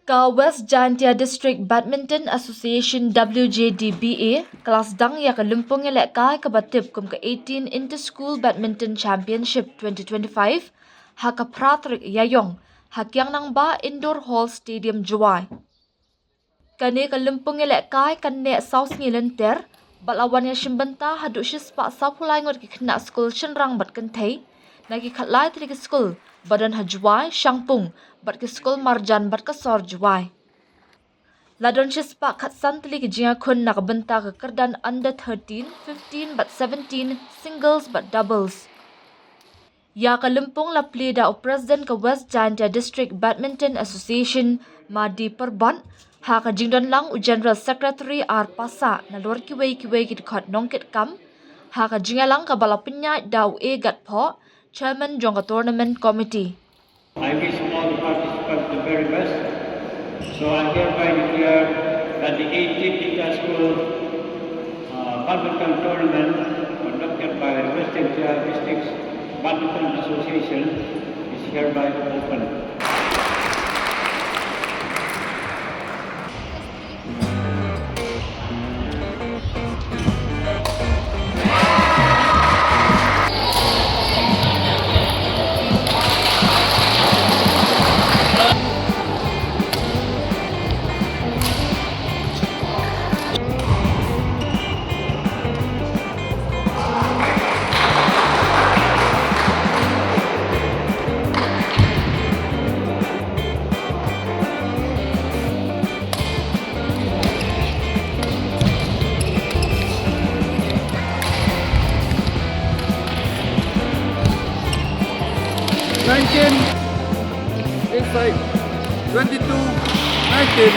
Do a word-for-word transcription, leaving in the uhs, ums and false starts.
Ka West Jaintia District Badminton Association, W J D B A, ka la sdang ïa ka lympung ïalehkai kaba tip kum ka eighteen Inter-School Badminton Championship twenty twenty-five ha ka phra tarik Ïaïong ha Kiang Nangbah Indoor Hall, Stadium Jowai. Kane ka lympung ïalehkai kan neh saw sngi lynter bad la wan ïashim bynta haduh shispah sawphew lai ngut ki khynnah skul shynrang bad kynthei na ki khatlai tylli ki skul ba don ha Jowai, Shangpung bad ki skul marjan bad ka sor Jowai. La don shispah khatsan tylli ki jingïakhun na ka bynta ka kyrdan under thirteen, fifteen bad seventeen, singles bad doubles. Ïa ka lympung la plie da u President ka West Jaintia District Badminton Association, Madi Pyrbad, ha ka jingdon lang u General Secretary R Passah, nalor kiwei kiwei ki dkhot nongkitkam, ha ka jingïalang kaba la pynïaid da u A Gatphoh, Chairman jong ka Tournament Committee. I wish all the participants the very best. So I hereby declare that the eighteenth Inter-School, uh, Badminton Tournament conducted by Western Jaiñtia Districts Badminton Association is hereby open. Nineteen, inside, twenty-two, nineteen.